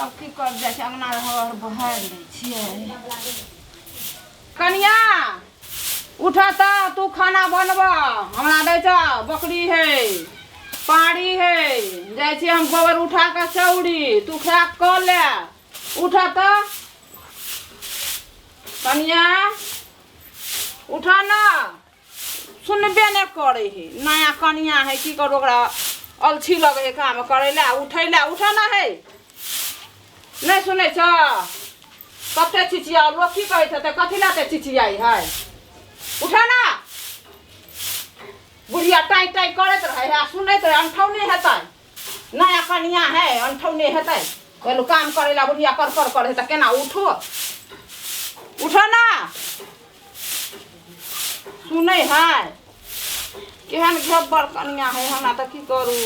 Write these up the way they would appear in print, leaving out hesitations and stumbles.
आब की कर जाइ छै अङ्गना घर बहारि लै छियै। कनिया उठ तऽ तू खाना बनब, हमरा दै छ बकरी है पाड़ी है, जाइ छी हम गोबर उठा कऽ चौरी, तू खा कऽ ले। उठ तऽ कनिया उठ न, सुनबे नहि करै है, नया कनिया है की करू, ओकरा अलछी लगै है काम करै लए, उठै लए। उठ न है, नहि सुनै छ? कते चिचिया, लोक की कहैत हेतै, कथी लए एते चिचियाइ है? उठ न। बुढ़िया टाइ टाइ करैत रहै है आ सुनैत रहै, अनठौने हेतै, नया कनिया है अनठौने हेतै। कहलहुँ काम करै लए बुढ़िया कर कर करै तऽ केना उठो? उठ ना। सुनै है? केहन घेब्बर कनिया है हमरा तऽ की करू।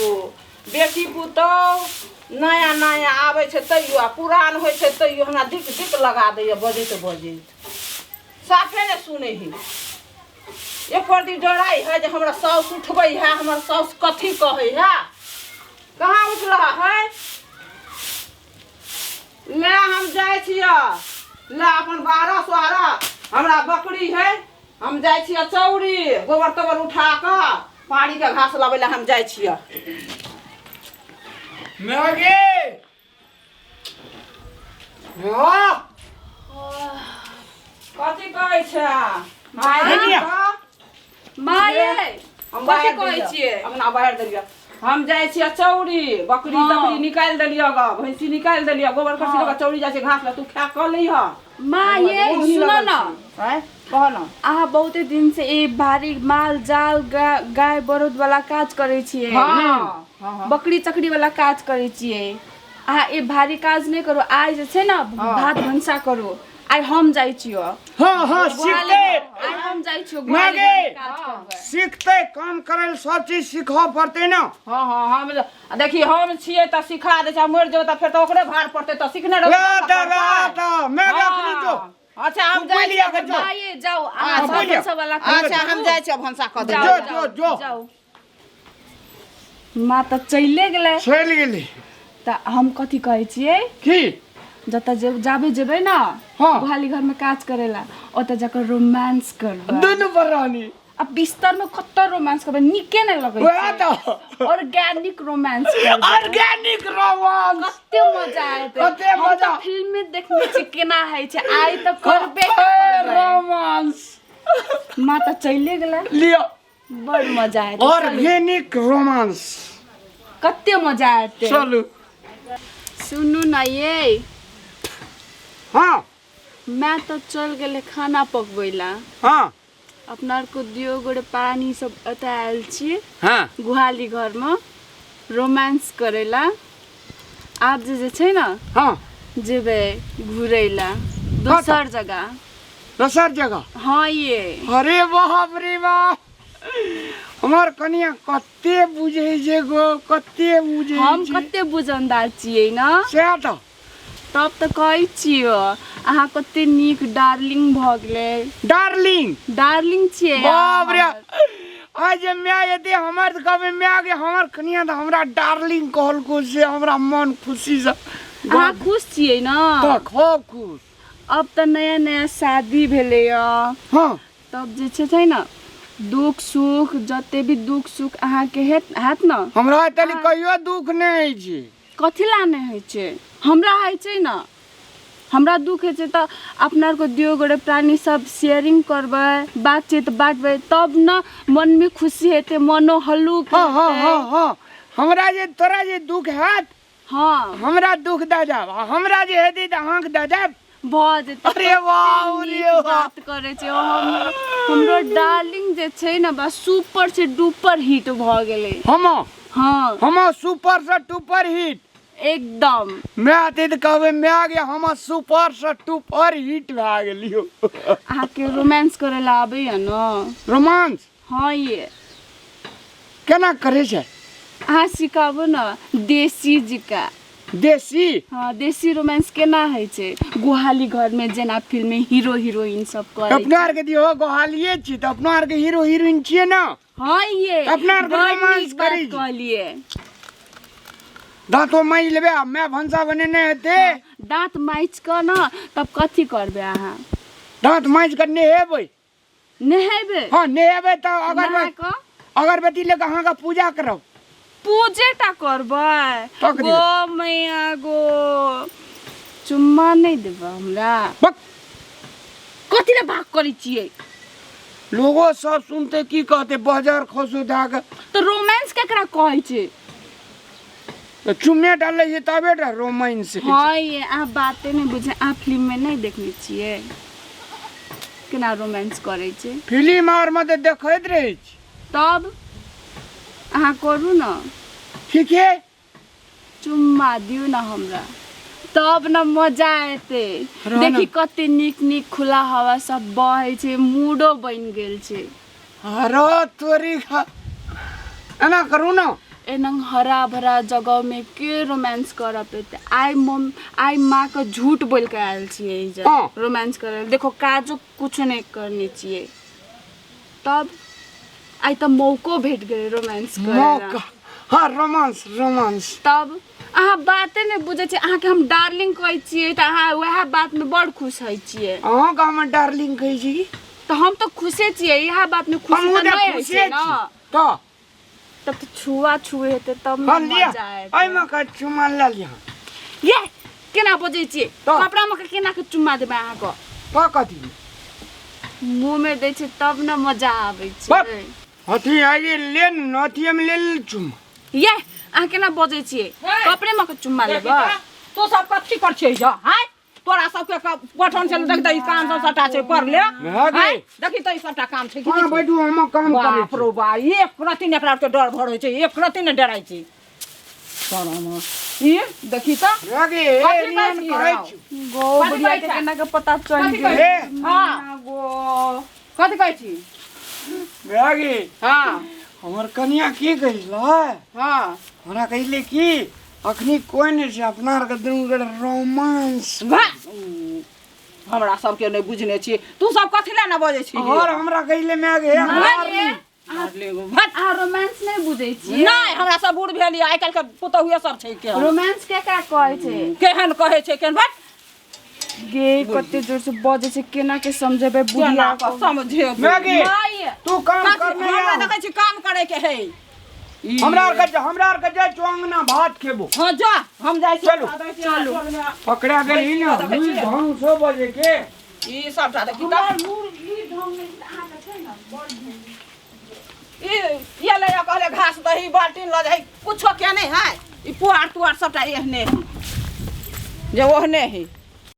बेटी पुतहु नया नया आबै छै तैयो आ पुरान होइ छै तैयो हमरा दिक दिक लगा दैए बजैत बजैत, साफे नहि सुनै है। एक प्रति डराइ है जे हमरा साउस उठबै है, हमर साउस कथी कहै है। कहाँ उठल है? ले हम जाइ छियै, ले अपन बारह सोहरा, हमरा बकरी है, हम जाइ छियै चौरी गोबर तोबर उठा कऽ पाड़ीके घास लबै लए हम जाइ छियै। मैगी हाँ। कथी कहै छै? माये हम कथी बाहर कहै देलियै। छियै? अंगना बाहर देलियै, हम जाइ छियै चौरी, बकरी तकरी निकालि देलियै ग, भैंसी निकालि देलियै, गोबर खसी लऽ कऽ चौरी जाइ छै घास लए, तू खा कऽ लिह। माँ ये सुन न। आँय, कह न। अहाँ बहुते दिन से ई भारी माल जाल गाय बरद वाला काज करै छियै। हँ हँ। बकरी चकरी वाला काज करै छियै। अहाँ ई भारी काज नहि करू। आइ जे छै ने भात भनसा करू, आइ हम जाइ छियो। हाँ हाँ, सीखते। आइ हम जाइ छियो। मागे। काज करबै। सीखते काम करे लए सब चीज सीखऽ पड़तै ने। हँ हँ, हम देखी हम छियै तऽ सिखा दै छै, मरि जेबै तऽ फेर तऽ ओकरे भार पड़तै, तऽ सिखने रहबै ला तब तऽ ने ला करतै। तऽ मैं रखनी जो हँ। अच्छा हम जाइ लिया छियै। के जो। माये जाउ अहाँ। अच्छा, भात भनसा वाला काज अच्छा, हम करू। जाइ छियै भनसा कऽ जाउ, देबै। जो, जाउ, जो, जो। जाउ। माँ तऽ चलिए गेलै। चलि गेली। तऽ हम कथी कहै छियै? की? जतऽ जे जाबे जेबै ने हाँ। गुहाली घरमे काज करै ला, ओतऽ जाकऽ रोमांस करबै दुनू पर रहनी। आ बिस्तर में कते रोमांस करबै, नीके नहि लगै वएह छै। तऽ ऑर्गेनिक रोमांस करबै। Organic romance. कते मजा एतै। कते हम मजा। तऽ फिल्म में देखने छी केना होइ छै, आइ तऽ करबे करबै। रोमांस। माँ तऽ चलिए गेलै। लिअ। बड़ मजा एतै। Organic romance. कते मजा एतै। चलू। सुनू ने ये। हाँ। मैं तऽ चलि गेलै खाना पकबै ला। हाँ। अपना आरके दुओ गोरे पानी सब एतऽ आयल छी। हाँ। गुहाली घरमे रोमांस करै ला। आब जे जे छै ने हाँ जेबै घुरै ला दोसर जगह। दोसर जगह? हाँ ये। अरे बाप रे बाप, हमर कनिया कते बुझै छै गो, कते बुझै हम छै। कते बुझनदार छियै ने। सएह तऽ। तब तऽ कहै छियो अहाँ कते नीक डार्लिंग भऽ गेलै। डार्लिंग? डार्लिंग छियै बाप रे, अहाँ। आइ जे माय एते हमर तऽ कहबै माय गे, हमर कनिया तऽ हमरा डार्लिंग कहलको से हमरा मन खुशी से। अहाँ खुश छियै ने? तऽ खूब खुश। अब तऽ नया नया शादी भेलै हाँ। तब जे छै छै ने दुख सुख, जते भी दुख सुख अहाँके हेत ने। हमरा तनी कहियो दुख नहि होइ छै। कथी ला नहि होइ छै? हमरा होइ छै ने, हमरा दुख होइ छै तऽ अपना आरके दुओ गोरे प्राणी सब शेयरिंग करबै, बातचीत बाँटबै, तब ने मनमे खुशी हेतै, मनो हल्लुक हाँ हाँ। हेतै। हाँ हाँ, हमरा जे तोरा जे दुख हैत हाँ हमरा दुख दऽ जाब आ हमरा जे हेतै तऽ अहाँके दऽ जाब। भऽ जेतै। अरे वाह नीक रे वाह। बात करै छै। हमरो डार्लिंग जे छै ने बस सुपर से डुपर हिट भऽ गेलै। हम हाँ। हम सुपर से टुपर हिट। एकदम। मैं आते तऽ कहबै मैं गे, हम सुपर से टुपर हिट भए गेलियो। अहाँके रोमांस करै लए आबैया ने? रोमांस? हाँ ये। केना करै छै? अहाँ सिखाबू ने देसी जिका। देसी? हाँ, देसी रोमांस केना होइ छै, गुहाली घर में जेना फिल्म में हीरो हीरोइन सब करै। अपना आरके दियो गोहालिए छी तऽ अपना आरके हीरो हीरोइन छियै ने। हाँ ये। अपना आरके बड़ रोमांस नीक बात करै छी। कहलियै। दाँतो माजि लेबै आ माय भनसा बनेने हेतै। दाँत माजि कऽ ने तब कथी करबै अहाँ? दाँत माजि कऽ नहेबै। नहेबै? हँ, नहेबै तऽ नहा कऽ अगरबत्ती लऽ कऽ अहाँके पूजा करब। पूजे टा करबै? तऽ कथी? गो मैया गो, चुम्मा नहि देबै हमरा? बक। कथी लए भाग करै छियै? लोगो सब सुनते की कहते, बजर खसू दए कऽ। तऽ रोमांस केकरा कहै छै? तऽ चुम्मे डालै छै तबे टा रोमांस होइ छै। हँ ये, अहाँ बाते नहि बुझै। अहाँ फिल्ममे नहि देखने छियै केना रोमांस करै छै? फिल्म आरमे तऽ देखैत रहै छी। तब अहाँ करू ने। ठीक है। चुम्मा दियौ ने हमरा, तब ने मजा एतै। रह न। देखी कते नीक नीक खुला हवा सब बहै छै, मूडो बनि गेल छै। अरे तोरी खा, एना करू ने। एना हरा भरा जगहमे के रोमांस करऽ पेतै? आइ मम आइ माँके झूठ बोलि कऽ आयल छियै एहिजन। रोमांस करऽ। देखो, काजो कुछो नहि करने छियै। तब आइ तऽ मौको भेट गेलै रोमांस करे ला। मौका, हाँ, रोमांस रोमांस। तब अहाँ बाते नहि बुझै छियै। अहाँके हम डार्लिंग कहै छियै तऽ अहाँ वएह बातमे बड़ खुश होइ छियै। अहाँके हम डार्लिंग कहै छी तऽ हम तऽ खुशे छियै इएह बातमे। खुशी हमहूँ तऽ तऽ नहि होइ खुशे छै छी ने। तऽ तब तऽ छुआ छुए हेतै तब ने हाँ, लिअ। मजा एतै। एहिमे के चुमा लऽ लिअ। ये, केना बजै छियै? तऽ? कपड़ामे के केना के चुम्मा देबै अहाँके? तऽ कथी? मुँहमे दै छै तब ने मजा आबै बक। छै। अथी आइए ले ने, अथीमे ले ले चुमा। ये, अहाँ केना बजै छियै? कपड़ेमे के चुम्मा देखी लेबै? तऽ, तू सब कथी कर छियै जा हाय? तोरा सबके पठन छै, देख तऽ ई काम सब सबटा छै कर ले। भए गेल। आँय, देखी तऽ ई सबटा काम छै कि हँ नहि छै? बैठू, हम काम करै बाप छी। रो बा, एक रति ने एकरा आरके डर भर होइ छै, एक रति ने डराइ छै। शरम ई देखी तऽ। भए गेल। कथी एहन कहै छी करै हौ? छी। गो कथी बुढ़िया कहै के छै? केना के पता चलि कथी गेल? कहै हे। हँ। गो कथी कहै छी? भए गेल। हँ। हमर कनिया की कहलै? हँ। हमरा कहले कि अखनी कोइ नहि छै, अपना आरके दुनू गोटे रोमांस। वाह, हमरा सबके नहि बुझने छी। तू सब कथी लए ने बजै छी? और हमरा कहले माय गे। भट। अहाँ रोमांस नहि बुझै छियै? नहि, हमरा सब बूढ़ भेल आइ काल्हि के पुतहुए सब छै के। रोमांस केकरा कहै छै? केहन कहै छै, केहन? भट। गे, कते जोर से बजै छै, केना के समझेबै केना बुढ़िया कऽ समझेबै? माय गे, माय। तू काम करने हमरा आ। देखै छी काम करे के है ई। हमरा आरके जाइ छौ अंगना, भात खेबो। हँ, जा, हम जाइ छी। चलू। चलू। पकड़ा गेली ने। देखै छियै। ढंग सो बजे के ई सबटा देखी तऽ। ई ये ले कहले घास दही बाल्टीन लऽ जाइ, कुछो के नहीं है। ई पुआर तुआर सबटा एहने है जे ओहने है।